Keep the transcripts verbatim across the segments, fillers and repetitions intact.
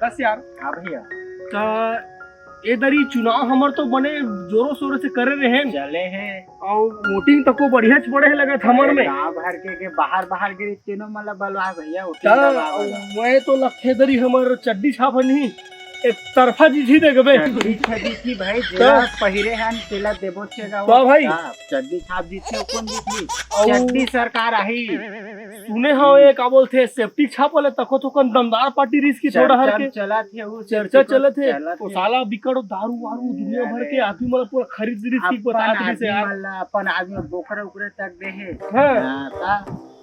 बस यार। हाँ भैया। त ए दरी चुनाव हमर तो बने जोरों शोरों से करे रहे हैं। चले हैं। अउ वोटिंग तको बढ़िया च पड़े हे लगत हमर में। गांव भर के, के बाहर, बाहर के तेनो मन ला बलवा भैया, वोटिंग त दलवा वाला। मैं तो लगथे दरी हमर चड्डी छाप नहीं, एक तरफा जीत ही देखबे। चड्डी छाप जीत ही भाई, त जेला पहिरे हन, तेला देबो छेगा त वो भाई। छाप। चड्डी छाप जीत के कौन जीत ली? अउ चड्डी सरकार आही। सुने हव, ये का बोलथे, सेप्टिक छाप वाले तको तो कन दमदार पार्टी रिस की थोड़ा हर चर्चा के। चलत हे, वो चर्चा सेप्टिक चलत हे। चलत वो हे। साला बिकट दारू वारू दुनिया भर के अरे। आदमी मन पूरा खरीद रिस की अपन बता आदमी से यार। मन ला, अपन आदमी बोकरा उकरा तक दे हे। हाँ। हाँ, ता।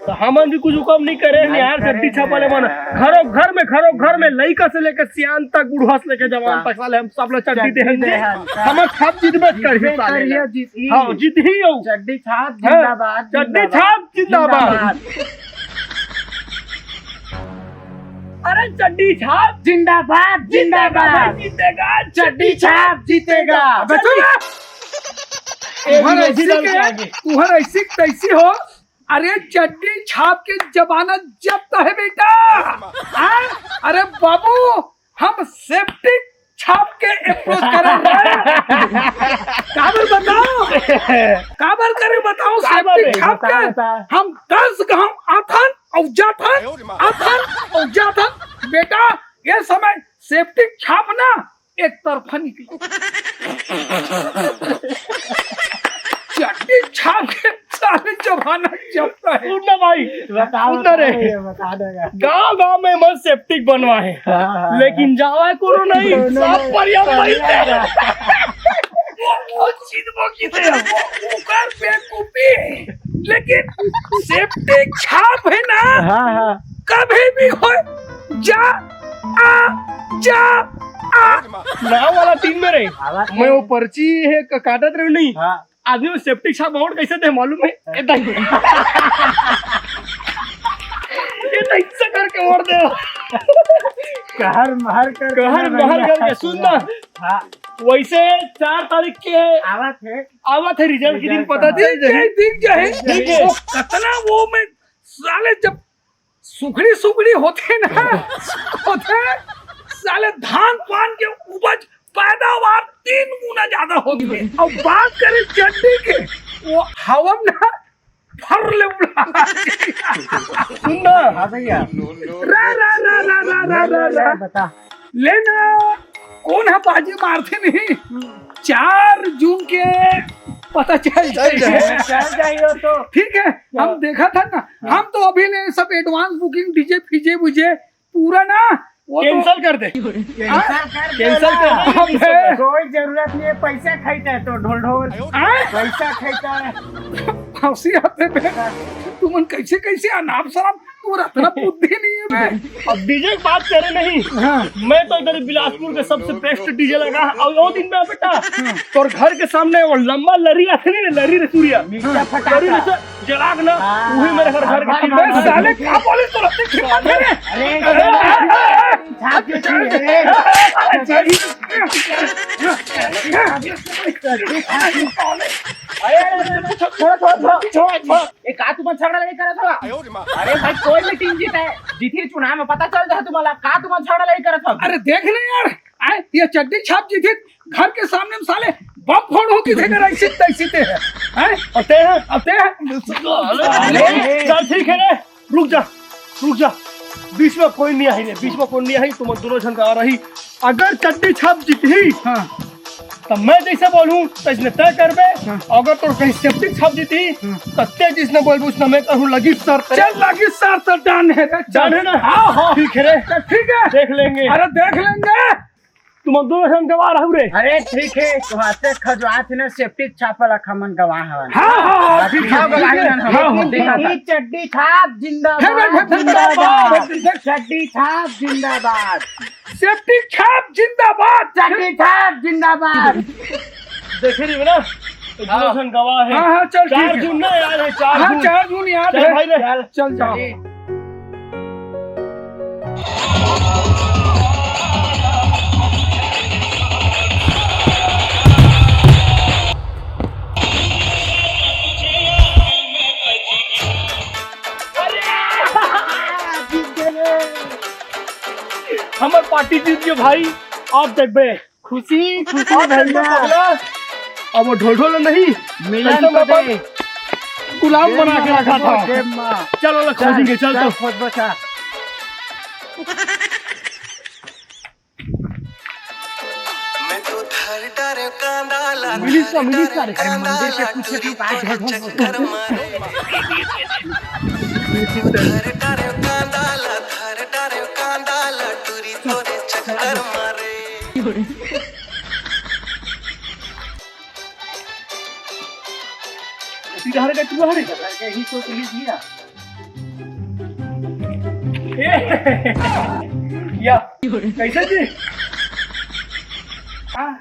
तो हमन भी कुछ हुकम नहीं करे हैं नहीं यार, करे चड्डी छाप वाले मन। हैं। घरों घर में, घरों घर में, लइका से लेकर सियान तक, बुढ़वा से लेकर जवान हाँ। तक, साले हम सब ला चड्डी चड्डी दे हन दे जी। हन, हाँ। हमर छाप जीतबे करही जीतबे साले करिए, ला। जीतही। हाँ, जीतही हो। चड्डी छाप हाँ। जिंदाबाद, चड्डी जिंदाबाद। छाप जिंदाबाद। जिंदाबाद। अरे चड्डी छाप जिंदाबाद, जिंदाबाद। जीतेगा, चड्डी छाप जीतेगा। अबे चुप। ए, तुम्हारा विरोधी ऐसी दल के के, आगे। तुम्हारा ऐसी तैसी हो। अरे चड्डी छाप के जमाना जब तो है बेटा। हाँ? अरे बाबू, हम सेप्टिक छाप के अप्रोच कर रहे हैं। काबर बताओ, काबर करे बताओ, काबर सेप्टिक रे? छाप बता, के बता। हम दस गांव आथन अउ जाथन, आथन अउ जाथन। बेटा, ये समय सेप्टिक छाप ना एक तरफा निकली। चड्डी छाप के साले जमाना चलता है। सुन ना भाई, बताओ, सुन ना रे। बताओ, ये बता देगा। गांव गांव में मन सेप्टिक बनवा है, हाँ, हाँ, लेकिन जावा कोनो नहीं, कोनो सब नहीं, परिया सब वही है। वो, वो चीज वो की थे, वो ओकर बेवकूफी है। लेकिन सेप्टिक छाप है ना, हाँ, हाँ। कभी भी हो, जा, आ, जा, आ। चुनाव वाला दिन में रे, आवाज मैं वो नहीं। पर्ची है क-, काटत रहे नहीं। हाँ। आदमी वो सेप्टिक छाप वोट कैसे दे मालूम है? हाँ। ए दाई। ये तो ऐसा करके वोट दे। कहर महर करके कहर ना महर भैया। करके, सुन ना। हाँ। वैसे चार तारीख के आवत है। आवत है, रिजल्ट के दिन रिजल्ट पता का। चल जाए। दिख जाए, दिख जाए। वो कितना वो में साले जब सुखड़ी सुखड़ी होथे ना, होथे, साले धान पान के उपज पैदावार तीन गुना ज्यादा होथे। अउ बात करे चड्डी के, वो हवा में ना फर ले उड़ा। सुन ना। हाँ भैया। रा, रा, रा। बता। लेना, कौन है बाजी मारथे नहीं? चार जून के पता चल चल जाए। जाए। चल जाइए तो। ठीक है, हम हाँ। देखा था ना, हाँ। हम तो अभी ले सब एडवांस बुकिंग, डीजे फीजे बुझे पूरा ना, वो तो कैंसिल कर दे। हाँ? कैंसिल कर दे। कैंसिल कर दे। अबे। कोई जरूरत नहीं है, पैसा खाइता है तो ढोल ढोल। हाँ? पैसा खाइता है। हंसी आते बे। तुमन कैसे कैसे अनाप शराब, तुम्हारा इतना बुद्धि नहीं है बे। अब डीजे की बात करे नहीं। हाँ। मैं तो इधर बिलासपुर के सबसे बेस्ट डीजे लगा। और वो दिन में बेटा, हाँ। तोर घर के सामने वो लंबा लरी आथे नहीं, लरी रे सूर्या। मिर्चा फटाका। लरी रे सू-, जलाग ना, हाँ। वही मेरे घर, घर के हाँ, सामने। हाँ। साले का बोले तो लगते खिलाते हैं। अरे, अरे, अरे, अरे, अरे, अरे, अरे, अरे, अरे, अरे, अरे, अरे, छोड़, छोड़, छोड़, छोड़, छोड़। ए, का तुमन झगड़ा लड़ाई करत हव? अरे भाई, कोई भी टीम जीते, जीती चुनाव में पता चल जाए तुम्हाला, का तुमन झगड़ा लड़ाई करत हव? अरे देख ले यार, आए, ये चड्डी छाप जीती, घर के सामने में साले बम फोड़ हो की थे, अगर ऐसे तैसे ते है, हैं? अते हैं, अते हैं। अरे, चल ठीक है रे, रुक जा, रुक जा, बीच में कोई नहीं आई रे, बीच में कोई नहीं आई, तुमन दोनों झन का आ रही, अगर चड्डी छाप जीतही, हाँ। त मैं जैसे बोलूं, तैसने तय करबे। हाँ। अगर तोर कहीं सेप्टिक छाप जीतही, हाँ। त ते जिसने बोलबे, उसने मैं कहूं, लगी शर्त। चल, लगी शर्त, डन है रे, चल। डन है ना? हाँ, हाँ। ठीक है रे। चल, ठीक है। देख लेंगे। अरे, देख लेंगे। तुमन दोनों झन गवाह रहू रे। अरे, ठीक है, तो हाथे खजुआत है ना, सेप्टिक छाप वाला खमन गवाह हवन। हाँ, हाँ, हाँ, ठीक है, हाँ, ठीक है। गवाही हन हम। हाँ, हाँ। देखा था। चड्डी छाप जिंदाबाद, हे, हे, हे, हे, जिंदाबाद। हे, हे, हे। चड्डी छाप जिंदाबाद। सेप्टिक छाप जिंदाबाद। चड्डी छाप जिंदाबाद। देखे रही ना, तो हाँ। दोनों झन गवाह है। हाँ, हाँ, चल, ठीक है। चार जून ना याद है, चार हाँ, जून। चार जून याद चल है। भाई रे। चल, चल जाओ। हमर पार्टी जीत गे भाई, आप देखबे। खुशी खुशी अब भैया। पगला, अब वो ढोल ढोल नहीं, मिलन कैसे मैं बदे। गुलाम बना के रखा था। चलो ला खोजेंगे, चल तो। खोज बचा। मिलिस तो मिलिस का रे। अरे मंदिर से पूछे तो का ढोल ढोल बोलते हैं। सीधा हरे का टुआ हरे। घर के ही सोच लीजिए। ए, या, कैसे जी? हाँ।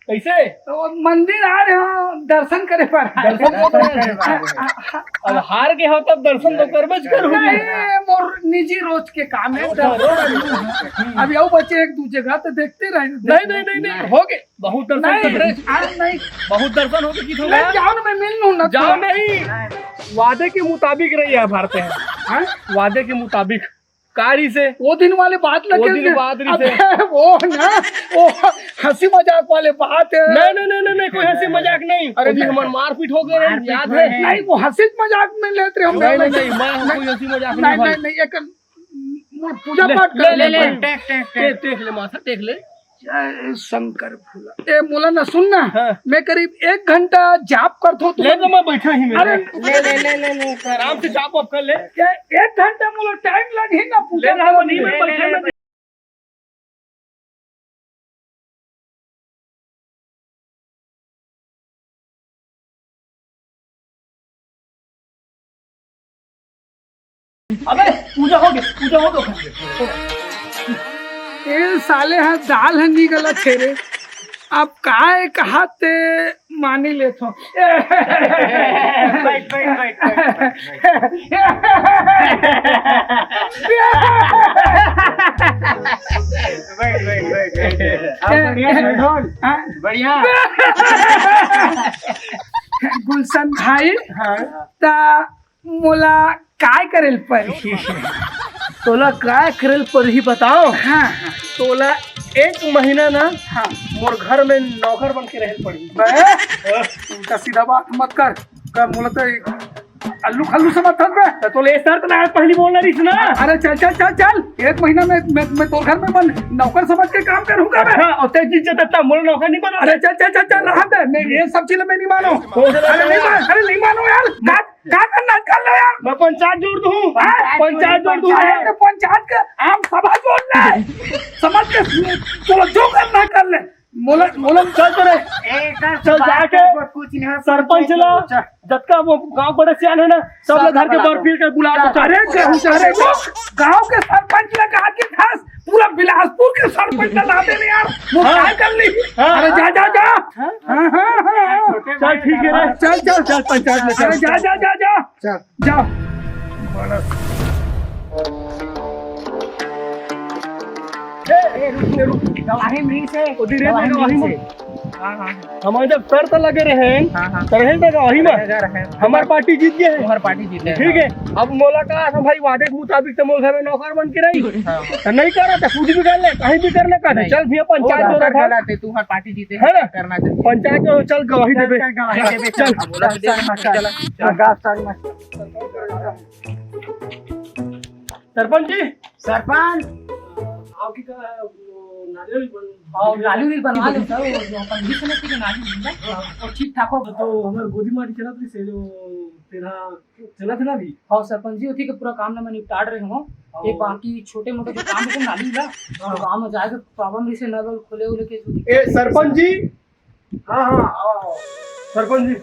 कैसे? तो मंदिर आ रहे हो, दर्शन करे पर। दर्शन तो करे। हाँ, हाँ, हाँ। अब हार के हो तब दर्शन तो करबे ज करू। नहीं, मोर निजी रोज के काम है, अच्छा, दर्शन। रोज। अब यहू बचे एक दू जगह तो देखते रहे। नहीं, नहीं, नहीं, नहीं, हो गए। बहुत दर्शन नहीं, कर रहे। अरे नहीं। बहुत दर्शन हो गए, की ले होगा? जाओ ना, मैं मिल लूँ ना जाओ तो। नहीं। वादे के मुताबिक रही है भारत में। हाँ? वादे के मुताबिक। कारी से। वो दिन वाले बात वो लगे दिन थे। बात रही से। अबे, वो ना, वो हंसी मजाक वाले बात है। नहीं, नहीं, नहीं, नहीं, नहीं, कोई हंसी मजाक नहीं। अरे वो दिन नहीं। हमार मारपीट हो गए, मारपीट याद हो है? गए। नहीं, वो हंसी मजाक में लेते रहे हम। नहीं, नहीं, नहीं, मैं कोई हंसी मजाक नहीं, नहीं भाई। नहीं, नहीं, एक पूजा ले, पाठ ले, कर ले, ले, ले। टेक, टेक, टेक। टेक, टेक ले माथा, टेक ले। जय शंकर भोला। ए, मौलाना, सुन ना, हाँ। मैं करीब एक घंटा जाप करत हूँ, ले, तो मैं बैठा ही, मैं अरे, ले, ले, ले, ले, ले, आराम से जाप वाप कर ले। क्या एक घंटा मोला टाइम लग ही ना पूजा ले, करने में। ले, ले, ले। अबे, पूजा हो गई, पूजा हो गई। ए साले, हाँ, दाल है, नी गला छेरे। अब काय कहा ते मानी लेथो। बैठ, बैठ, बैठ, बैठ, बैठ, बैठ। बैठ, बैठ, बैठ, बैठ। अब बढ़िया, हाँ? बढ़िया। गुलशन भाई, हाँ। ता मोला काय करे ल परही? तोला काय करे ल परही बताओ? हाँ, हाँ। तोला एक महीना ना हाँ। मोर घर में नौकर बन के रहे ल पड़ही। बे, उल्टा सीधा बात मत कर। कर मोला तो आलू खल्लू समझ थस बे। तो तोला ये शर्त ना पहली बोलना रहीस ना। अरे चल, चल, चल, चल। एक महीना में मैं, मैं तोर घर में बन नौकर समझ के काम करूंगा मैं। हाँ, और तेज इज्जत इतना मोला नौकर नहीं बना। अरे चल, चल, चल, चल, रहा दे। मैं ये सब चीज मैं नहीं मानो। कौन सा अरे नहीं लगा? मान, अरे नहीं मानो यार। का, का करना कर लो यार। मैं पंचायत जोड़ दूँ। हाँ? पंचायत जोड़ दूँ। अरे तो पंचायत का आम सभा जोड़ ले। समझ के चलो जो करना कर ले। मोला, मोला चल तो रे। ए, कर चल बात जाके कर, कुछ नहीं हो, सरपंच ला, चल। जतका वो गांव बड़े सियान है ना, सब ला सब धर के बुला बर्फी के बुला के चल। अरे, गांव, अरे, वो गांव के सरपंच ला कहा कि खास पूरा बिलासपुर के सरपंच ला लाते नहीं यार, वो हाँ। काय कर ली? हाँ। अरे, जा, जा, जा। हाँ। हाँ, हाँ, हाँ, हाँ। चल, ठीक है रे। चल, चल। चल, पंचायत में चल। अरे, जा, जा, जा, जा। चल। जा। ए, ए, रुक, रुक, रुक। गवाही मिली से। ओ, धीरे से, गवाही गवाही मिली से। हाँ, हाँ। हमारे जब शर्त लगे रहे, हाँ, हाँ। तो रहे ना गवाही में। रहेगा, रहेगा। हमार पार्टी जीत गए है। हमार पार्टी जीत गए। ठीक है, अब मुलाकात हम भाई वादे के मुताबिक तो मोर घर में नौकर बन के रही। हाँ। तो नहीं करा था, कुछ भी कर ले, कहीं भी कर ले, कर ले। नहीं। चल भैया, पंचायत वो जो रखा। गलत है, तुम्हार पार्टी जीते है ना? करना चाहिए। पंचायत में चल गवाही चल, देबे। चल, गवाही देबे, चल। चल, चल, चल, चल, चल। सरपंच जी। सरपंच। आपकी का, वो, नाली वाली बन-, हाँ, नाली वाली बनवा ले सर, वो जो अपन बीच में थी नाली वाली, वो ठीक ठाक हो। तो हमारे गोदी माटी चलत रही से जो तेरा चलत ना भी। हाँ सरपंच जी, उठी के पूरा काम ना मैं निपटाड़ रहे हूँ। हाँ। ये बाकी छोटे मोटे जो काम है नाली वाला, हाँ। तो गाँव में जाके प्रॉब्लम रही से नल वल खोले वोले के जो ए, सरपंच जी, हाँ, हाँ, आओ, आओ। सरपंच जी।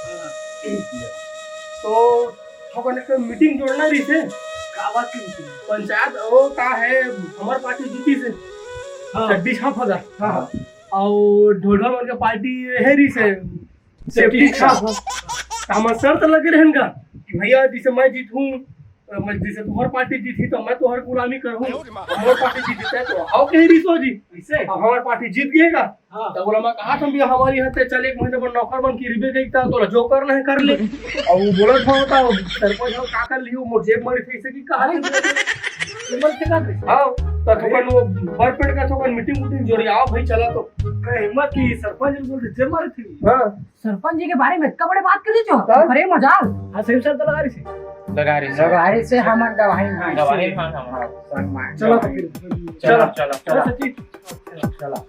हाँ। तो थोकन एक मीटिंग जोड़ना रही से। का बात की मीटिंग? पंचायत, वो का है, हमार पार्टी जीती से। हाँ। छब्बीस हाँ फदा। हाँ, हाँ। और ढोलढोल मन के पार्टी है रही से। सेफ्टी सेफ्टी का। का। तो हमार शर्त लगे रहन का कि भैया, जैसे मैं जीतूँ, अ, मैं जैसे तुम्हार पार्टी जीती तो मैं तुम्हार गुलामी करूँ, और मोर पार्टी जीत जीते तो आओ कहीं रिसो जी। कैसे? अब हमार पार्टी जीत गए का? हाँ। तो बोला, मैं कहा था भैया, हमारी हद है, चल एक महीने पर नौकर बन के रिबे गई था, तो जो करना है कर ले। और वो बोला था, होता, वो सरपंच हो, का कर लियो, मोर जेब मारी थे, इसे की कहा हाँ। थे? जेब मारी थे, का करे? हाँ। त थोकन वो बड़ पेड़ का थोकन मीटिंग उटिंग जोड़ी, आओ भाई, चला तो। कहे हिम्मत की सरपंच जी बोलते, जे मारे थी। हाँ। सरपंच जी के बारे में इतना बड़े बात कर लीजिए। हाँ। अरे मजाल। हाँ, सही सर तो लगा रही थी। लगा रही थी। लगा रही से हमर गवाही मांग। गवाही मांग हमर। हाँ, मांग। चलो तो फिर। चलो, चलो, चलो। चलो सचिन। चलो।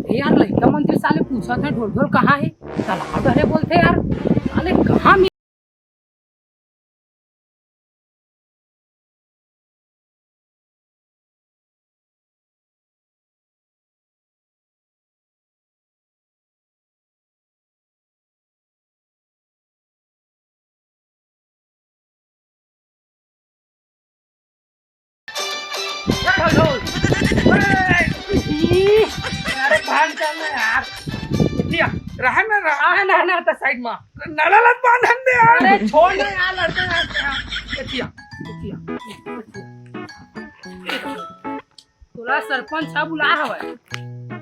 ए यार, लइका मन से साले पूछत हे, ढोल ढोल कहाँ हे? तालाब डहरे बोलथे यार, साले कहाँ मिल- अरे भाग चल ना यार। एथिया, रहा ना, रहा ना, ना, तो साइड में। नड़लत बांधन दे यार। अरे छोड़ ना यार, लड़का यार। एथिया, एथिया। तोला सरपंच साहब बुला हवय।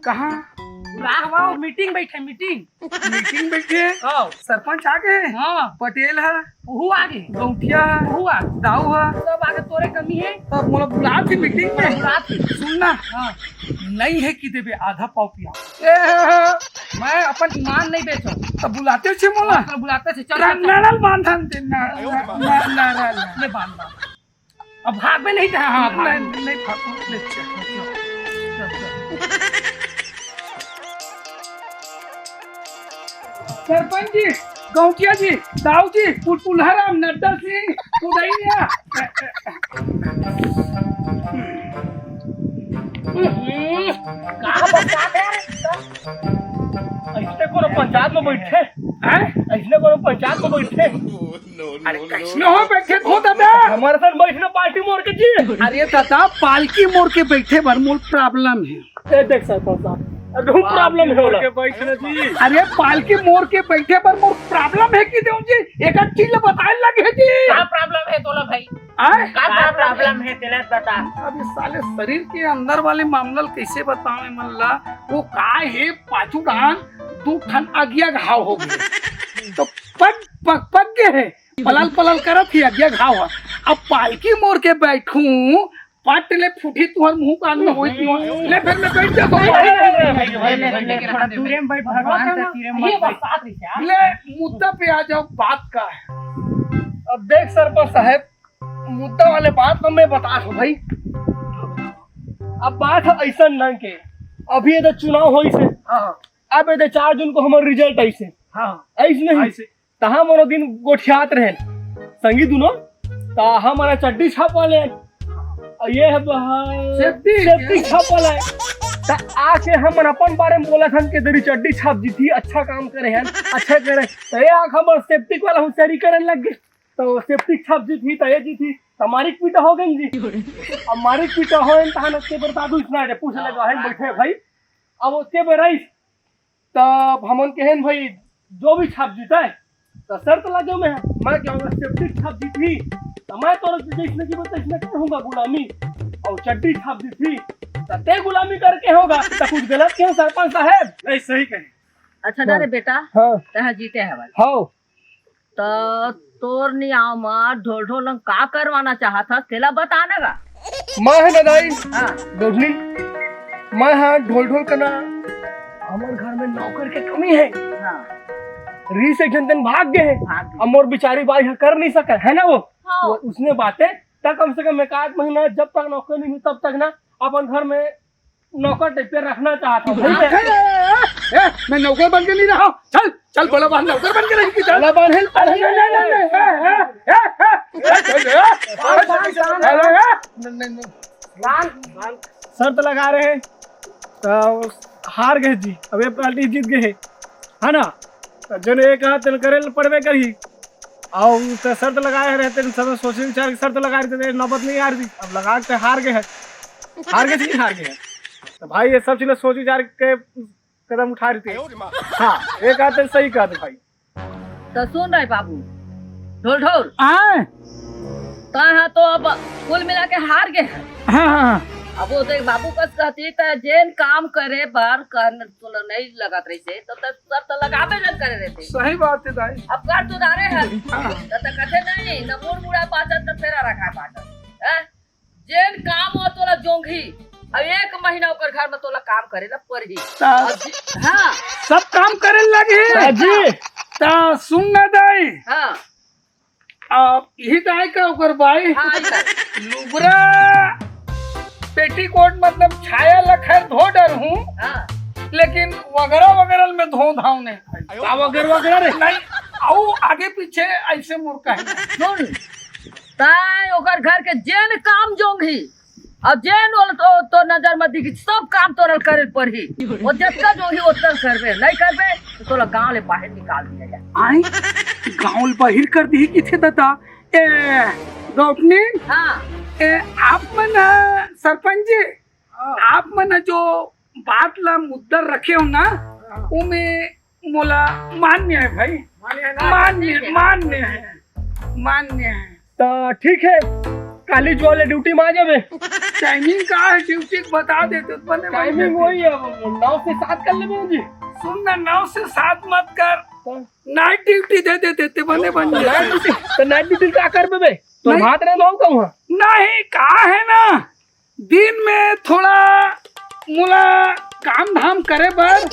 कहाँ? बुला हवय, वो मीटिंग बैठे, मीटिंग। मीटिंग बैठे? हाँ। सरपंच आ गए? हाँ। पटेल है? ओहू आ गए। गौंटिया है? ओहू आ गए। दाऊ है? सब आ गए, तोरे कमी है? तब मोला बुला थी मीटिंग में। बुला थी। सुन ना। हाँ। नहीं है कि देबे आधा पाव पिया। ए, मैं अपन ईमान नहीं बेचो। तब बुलाते छे मोला? हाँ, बुलाते छे। चल, चल, चल। नड़ल बांधन दे, ना, ना, ना, ना, ना। ले बांध, बांध। अब भाग में नहीं था, हाँ, भाग। नहीं, नहीं भाग, नहीं, चल, चल, चल, चल। सरपंच जी, गौंटिया जी, दाऊ जी, पुलपुलहराम, नड्डा सिंह, उदयनिया। हम्म, कहाँ बरसात है यार? ऐसने कोनो पंचायत में बैठे? हैं? ऐसने कोनो पंचायत में बैठे? अरे, कैसने हो बैठे हो दादा? हमारे साथ बैठना पालकी मोर के जी। अरे दादा, पालकी मोर के बैठे बर मोर problem है। ए, देख सरपंच साहब, अरे, बहुत problem है मोर होला। के बैठना जी। अरे, पालकी मोर के बैठे बर मोर problem है कि देव जी? एक आध चीज ल बताए लगे जी। का problem है तोला भाई? आय? का problem है तेला बता। अब ये साले शरीर के अंदर वाले मामला ल कैसे बताऊं मैं मन ला? वो का है, पाछू डांग दू ठन अगिया घाव हो गए। तो पक, पक, पक गए है। पलल पलल करत ही अगिया घाव ह। अब पालकी मोर के बैठूं, पट ले फूटी तुहर मुंह कान में होई तुहर। ले फिर मैं बैठ जाता हूँ। नहीं, नहीं, नहीं, नहीं, नहीं, नहीं, नहीं, नहीं, थोड़ा दूरे में बैठ, भगवान के तीरे में ये मत बैठ। बरसात रही क्या? ले मुद्दा पे आ जाओ, बात का है। अब देख सरपंच साहब, मुद्दा वाले बात तो मैं बता दूं भाई। अब बात है ऐसा न के, अभी ये तो चुनाव होइस हे। हाँ, हाँ। अब ये तो चार जून को हमार result आइस हे। हाँ, हाँ। आइस नहीं? आइस हे। तहाँ मनो दिन गोठियात रहे संगी दुनो, ता हमारा चड्डी छाप वाले हैं। और ये है बहा-, सेफ्टी। सेफ्टी छाप वाला है। ता आके हमन अपन बारे में बोला था कि तेरी चड्डी छाप जी थी, अच्छा काम करे हैं, अच्छा करे। तो ये आके हमारा सेफ्टी वाला होशियारी करे लग गए। तो सेफ्टी छाप जी थी, तो ये जी थी, तो मारिक पीटा हो गए जी। अब मारिक पीटा हो, तहन उसके पर दादू इतना है, पूछ लगा है, बैठे भाई। अब उसके पर रईस, तब हमन कहेन भाई, जो भी छाप जीता है, तो शर्त लगे मैं, मैं क्या होगा, सेफ्टी छाप जीत ही, तो मैं तो जैसने की बोलता, इसने करूंगा गुलामी, और चड्डी छाप जीत ही, तो ते गुलामी करके होगा, तो कुछ गलत क्यों सरपंच साहब? नहीं, सही कहे। अच्छा, हाँ। अरे बेटा, हाँ। तह जीते है भाई। हाँ। त तोर नियाव म ढोल ढोल का करवाना चाहत हस, तेला बता ना गा। मैं है ना दाई, हाँ। गौधनी, मैं हाँ ढोल ढोल करना, हमर घर में नौकर के कमी है। हाँ। रीस एक जन तेन भाग गए है। भाग गए। अब मोर बिचारी बाई ह कर नहीं सके, है ना वो? हाँ। वो उसने बातें, त कम से कम एक आध महीना जब तक नौकर नहीं हुई, तब तक ना अपन घर में नौकर टाइप पे रखना चाहता हूँ। ए, ए, ए, मैं नौकर बन के नहीं रहा। चल, चल, बोला बाहर नौकर बन के रहेगी, चल। बोला बाहर है। अरे, नहीं, नहीं, नहीं, नहीं, ए, ए, ए, ए, ए, चल, ए, ए, ए, ए, नहीं, नहीं, नहीं। शर्त लगा रहे हैं, तो हार गए जी, अब ये पार्टी जीत गए है, है ना? तो जो ने ये कहा, तेन करे पड़बे करी। और तो शर्त लगाए रहते हैं, सब सोचे विचार के शर्त लगा रहे थे, नौबत नहीं आ रही थी। अब लगा के हार गए हैं, हार गए थे, हार गए हैं। तो भाई, ये सब चीजें सोच विचार के कदम उठा रही थी। हाँ, एक आध सही कहा था भाई। तो सुन रहे बाबू, ढोल ढोल। आए। तो हाँ, तो अब कुल मिला के हार गए हैं। हाँ, हाँ, हाँ। अब वो देख, बाबू कस कहती त जेन काम करे बर कहन तोला नहीं लगत रहिसे, तो त-, सब तो लगाबे न करे रहते। सही बात है दाई। अब कर तो डारे है। हाँ। त, त कथे नहीं, न मूड़ मुड़ा पाचत, न फेरा रखा पाचत। हैं? जेन काम हो तोला जोंघी, अब एक महीना ओकर घर में तोला काम करे ला पड़ही। ता अब जी, हाँ। सब काम करे लगे। हाँ जी। ता सुन ना दाई। हाँ। अब यही दाई का ओकर बाई। हाँ, ये दाई। लुगरा पेटीकोट मतलब छाया ला खैर धो डर हूँ, हाँ। लेकिन वगैरह वगैरह में धो धाव नहीं। का वगैरह वगैरह रे? नहीं, आऊ आगे पीछे ऐसे मुर्का है। सुन, ताय ओकर घर के जेन काम जोंघी, अब जेन ओल तो, तो नजर में दिखी, सब काम तोरल करे पड़ही। वो जतका जोंघी ओतका करबे, नहीं करबे तो तोला गांव ले बाहर निकाल दिया जाए। आई गांव ले बाहर कर दी किथे दादा। ए गौटनी, हाँ। ए आप मन, अ, सरपंच जी, हाँ। आप मन जो बात ला मुद्दा रखे हो ना, हाँ। उमे मोला मान्य है भाई। मान्य है ना? मान्य, ठीक है। मान्य है, मान्य है। तो ठीक है, काली जो वाले ड्यूटी में आ जाबे। टाइमिंग का है ड्यूटी के बता देते तो बने बन टाइमिंग जाते। वही है, नौ से सात कर लेबे जी। सुन ना, नौ से सात मत कर, हाँ। नाइट ड्यूटी दे देते तो बने बन तो जाते। नाइट ड्यूटी, तो नाइट ड्यूटी का करबे बे? तो नहीं। भात नहीं खाऊ कहूँ? नहीं, का है ना, दिन में थोड़ा मोला काम धाम करे बर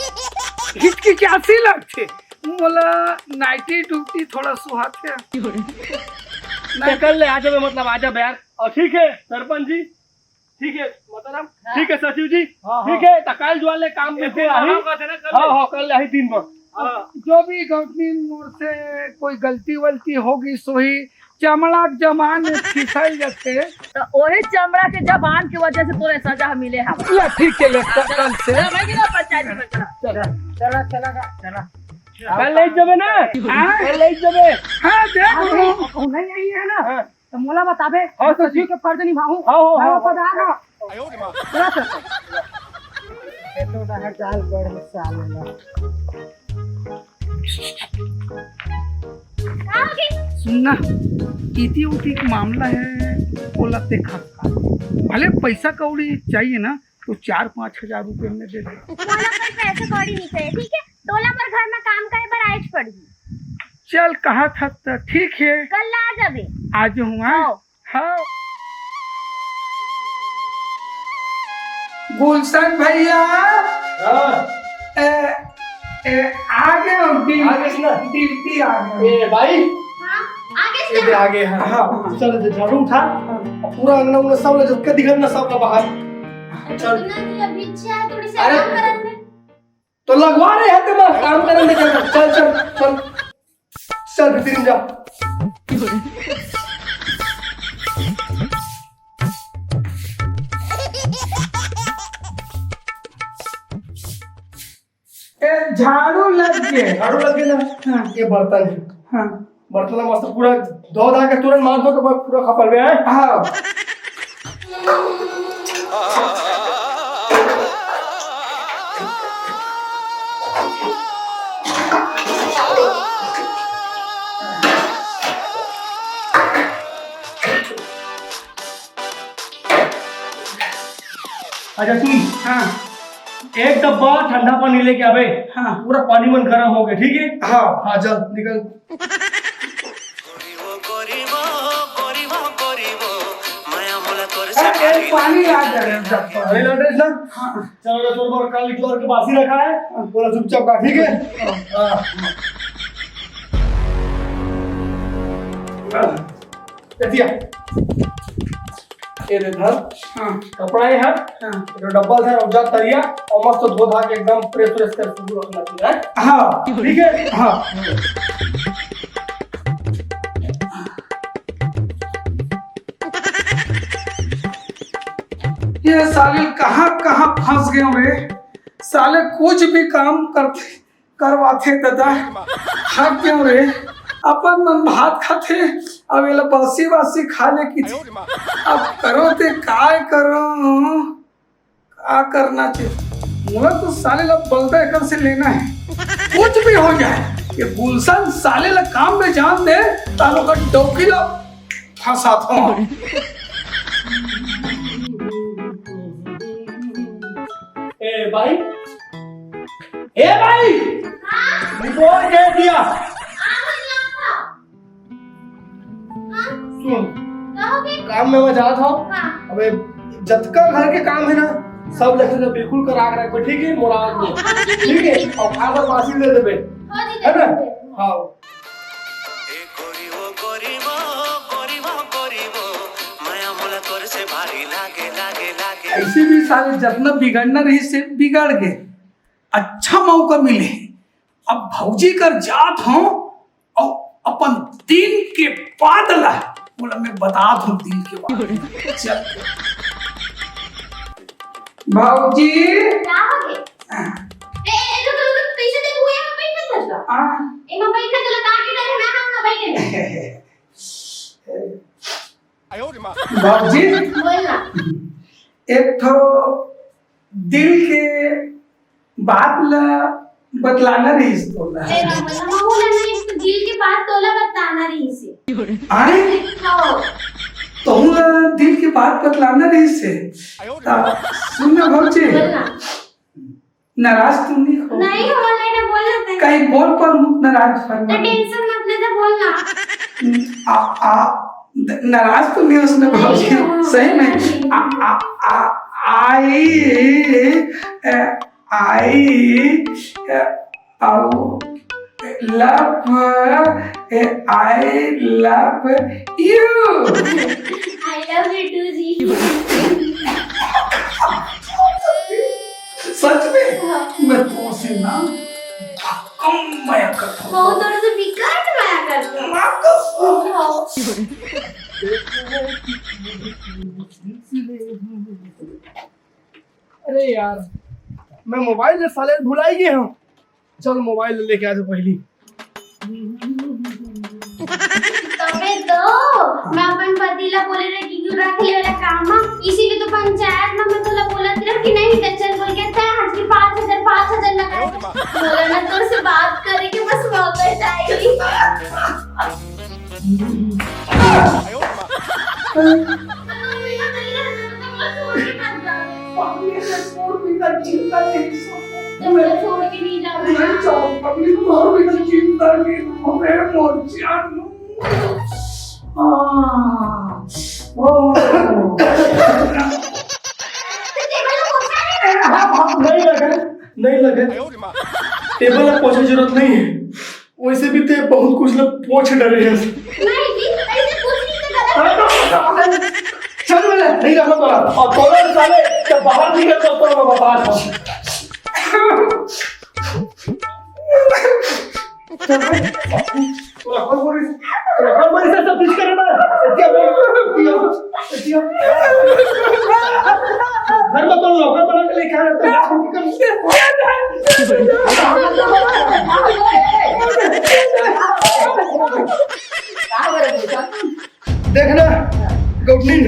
हिचकिचासी लगथे। मोला नाइटी ड्यूटी थोड़ा सुहाथे। तो कर ले, आ जाबे, मतलब आ जाबे यार। और ठीक है सरपंच जी, ठीक है मोहतरम, हाँ। ठीक है सचिव जी, हाँ, हाँ। ठीक है, तो कल जो वाले काम में एक से दिन आई। हाँ, कहते ना, कर हाँ, ले। हाँ, कर ले, आई दिन में। हाँ। जो भी गलती मोर से कोई गलती वलती होगी सोही, चमड़ा के जबान में फिसल जथे। तो वही चमड़ा के जबान की वजह से तोरे सजा मिले हम। ले, ठीक है, ले, कल से। चला भाई, गिरा पंचायत में, चला। चला, चला, चला, चला। कल ले जबे ना? हाँ? कल ले जबे। हाँ, देख लूँ। नहीं आई है ना? हाँ। तो मोला बताबे, हाँ, तो सचिव जी। के फर्ज निभाऊं। हाँ, हाँ, मैं हाँ, पधार रहा। चला, चला। ये तो रहा जाल गढ़ में साले ला। का होगे? सुन ना, इति उति के मामला है, ओला देखा। भले पैसा कौड़ी चाहिए ना, तो चार पाँच हजार रुपये में दे दे। मोला कोई पैसा कौड़ी नहीं चाहिए, ठीक है? तोला बर घर में काम करे बर आएच पड़ही। चल, कहा था तो ठीक है। कल ला जाबे। आज हुआ। हाँ। हाँ। गुलशन भैया। हाँ। ए, ए, आ गए हम, ड्यू-, आ गए ना? ड्यूटी आ गए। ए, भाई। हाँ, आ गए ये ना? भी आ गए हैं। हाँ। चल, ये झाड़ू उठा। हाँ। और पूरा अंगना उंगना सब ले, जब के दिखत ना, सब का बाहर। चल। सुना जी, अभी इच्छा है थोड़ी सी अरे। आराम करन दे। तो लगवा रहे हैं तुम्हारा काम करन दे, चल, चल, चल, चल। चल, भीतर जा। ए, झाड़ू लग गए। झाड़ू लग गए ना? हाँ। ये बर्तन है। हाँ। बर्तन मस्त पूरा धो धा के तुरंत मार दो, तो पूरा खपल में है। हाँ। अच्छा सुन, हाँ। एक डब्बा ठंडा पानी लेके आबे। हाँ। पूरा पानी मन गरम हो गया, ठीक है? हाँ। हाँ, चल निकल। ए, ए, पानी ला दे, डब्बा। अरे ला दे ना। हाँ। चलो, चलो, चलो, कल की बासी रखा है, बोला चुपचाप का, ठीक है? हाँ। हाँ। ए दिया। ये दे धर। हाँ। कपड़ा ये है। हाँ। ये डब्बा धर और जा तरिया और मस्त धो धा के एकदम प्रेस व्रेस कर शुरू रखना चाहिए, है? हाँ। ठीक है? हाँ। ये साले कहाँ, कहाँ फंस गए रे? साले कुछ भी काम करते करवाथे ददा, थक गेंव रे। अपन मन भात खाथे, अब एला बासी बासी खा ले किथे। अब करो ते काय करो, का करना चाहिए? मोला तो साले ला बलदा एकर से लेना है। कुछ भी हो जाए, ये गुलशन साले ला काम में जान दे, तालो का डौकी ला फंसात हो। भाई, ए भाई, हाँ? रिपोर्ट दे दिया। हाँ, भैया, हाँ। हाँ? सुन, का हो गया? काम में मैं जात हूँ। हाँ। अबे, जतका घर के काम है ना, सब लखन से बिल्कुल करा के रखबे, ठीक है? मुराद में, हाँ, जी, जी, ठीक है? जी। और खाना पासी दे देबे, हाँ, जी, है ना? दे देबे। हाँ। ए गोरी वो, गोरी वो, गोरी वो, गोरी वो, मया मोला तोर से भारी लागे, लागे, लागे। ऐसे भी साले जतना बिगड़ना रही से बिगड़ गए। अच्छा मौका मिले, अब भौजी कर जात हूँ और अपन दिल के बात ला, बोला मैं बतात हूँ दिल के बात। चल। भौजी। का हो गे? हाँ। ए, ए, रुक, रुक, रुक, पीछे देख, वो यहाँ बैठा था। हाँ। ए, मैं बैठा था, कहाँ के डर है, मैं आऊँगा, बैठे। भौजी। बोल ना। एक ठो दिल के बात ला बतलाना रहिस तोला। ए, मतलब, मैं बोला ना, एक तो दिल के बात तोला बताना रहिस। आए? हाँ। तोला दिल के बात बतलाना रहिस। ता सुन ना भौजी। बोल ना। नाराज तो नहीं हो? नहीं हो, नहीं ना, बोल ना तैं। कहीं बोल पर मुख नाराज फरमा। तो टेंशन मत ले, तो बोल ना। आ, आ, नाराज तो नहीं उसने नहीं भौजी, हो, सही में। नहीं। आ, आ, आ, आई, ए, आई, ए, आओ, love, A, I love you। I love you too जी। सच में? हाँ। मैं तो से ना भक्कम मया करता हूँ। बहुत जोर से बिकट मया करता हूँ। माँ कसम। हाँ। अरे यार, मैं मोबाइल ले साले भुलाई गए हूँ। चल, मोबाइल लेके आ जा पहली। तबे तो मैं अपन पति ला बोले रहे कि क्यों रख ले वाला काम है, इसीलिए तो पंचायत में मैं तोला बोलत रहे कि नहीं, तो चल बोल के तय आज की पाँच हजार, पाँच हजार लगा दे। बोला ना, तोर से बात करे के बस मौका चाहिए। पगली के तोर बिना जिंदा नहीं सको। तो मैं छोड़ के नहीं जाऊंगा। नहीं जाऊँ, पगली, तोर बिना जिंदा नहीं रहूँ, मैं मर जानू। हाँ। ओ। तो टेबल ला पोछा नहीं करना? हाँ, हाँ, नहीं लगे, नहीं लगे। टेबल ला पोछे जरूरत नहीं है। वैसे भी ते बहुत कुछ लोग पोछ डरे हैं। नहीं जी, ऐसे कुछ नहीं तो गलत। हाँ, तो, चल, मैं नहीं रहा तोरा। और तोरा साले, जब बाहर निकल तो तोरा मैं बता रहा हूँ। चल, मैं, तोरा कौन बोल रही है? तोरा कौन बोल रही है? सब कुछ करे ना। क्या बोल रही है? घर में तो लौका बना के लेके आ रहे थे। देखना, गौतमी,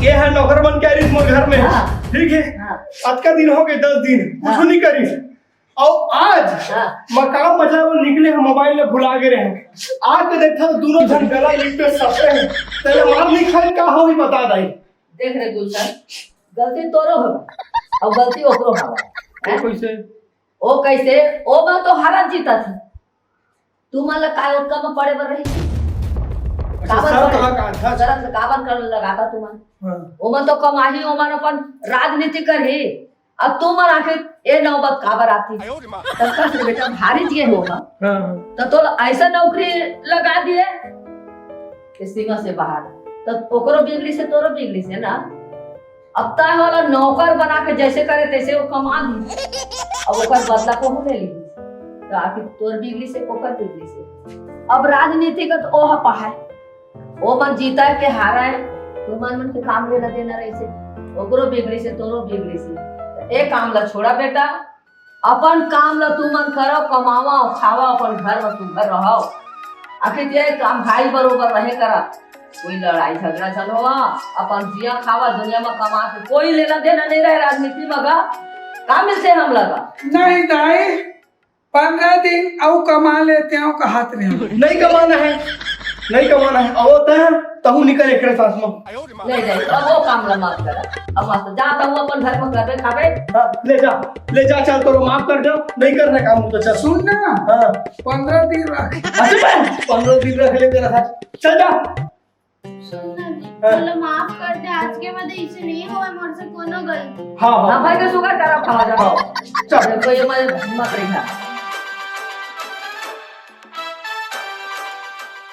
ये है नौकर बन के आ रही मोर घर में। हाँ। ठीक है? हाँ। अतका दिन हो गए, दस दिन, कुछ हाँ। नहीं करी। और आज हाँ। मकाम बजाए वो निकले हैं, मोबाइल में भुला गए हैं। आके देखा तो दोनों जन गला लिपटे सपटे हैं। तेरे मार नहीं खाए, का हो ही बता दाई। देख रे गुलशन, गलती तोरो हो और गलती ओकरो हो। हैं? कैसे? ओ कैसे? ओ मैं तो हारत जीतत थी। तुमन ला काय ओतका म पड़े बर रही? अच्छा, काबर सर पड़े? कहाँ का था? गलत काबर कर लगाता तुमन? हाँ। ओमन तो कमाही, ओमन अपन राजनीति करही। अब तुमन आखिर ए नौबत काबर आती? तब कस रे बेटा, भारी जिए हो हम। हाँ, हाँ। तो तोला ऐसा नौकरी लगा दिए कि सीमा से बाहर। तो ओकरो बिगड़ी से, तोरो बिगड़ी से ना। अब तय होला नौकर बना के जैसे करे तैसे वो कमा ली, अब ओकर बदला कहूँ ले ली। तो आखिर तोर बिगड़ी से, ओकर बिगड़ी से। अब राजनीति का तो ओह पहाय, ओ मन जीता है के हारा है, तो मन मन के काम लेना देना रही से, ओकरो बिगड़ी से, तोरो बिगड़ी से। तो ए काम ला छोड़ा बेटा, अपन काम ल तुमन करो, कमावा, खावा, अपन घर म सुघर रहो। आखिर ये काम भाई बरोबर रहे करा, कोई लड़ाई झगड़ा झन होवा, अपन जिया खावा, दुनिया म कमा के कोई लेना देना नहीं रहे राजनीति म गा। का मिलते हम लगा? नहीं दाई, पंद्रह दिन अउ कमा लेते हो कहत रहे। नहीं कमाना है, नहीं कमाना है, अउ तैं, तहूँ निकल एकरे साथ में। ले जाई, अब वो काम ला माफ कर। अब मस्त जा, तहूँ अपन घर में करबे खाबे। हाँ, ले जा, ले जा, चल, तोरो माफ कर दो, नहीं करना काम तो चल। सुन ना, हाँ, पंद्रह दिन रख। अच्छा, पंद्रह दिन रख ले तेरा साथ, चल जा। सुन ना जी, हाँ। चलो माफ कर दे, आज के बाद ऐसे नहीं होवे मोर से कोनो गलती। हाँ, हाँ हाँ, भाई, तो शुगर करा खावा जा। हाँ, चल। कोई मत मत रही।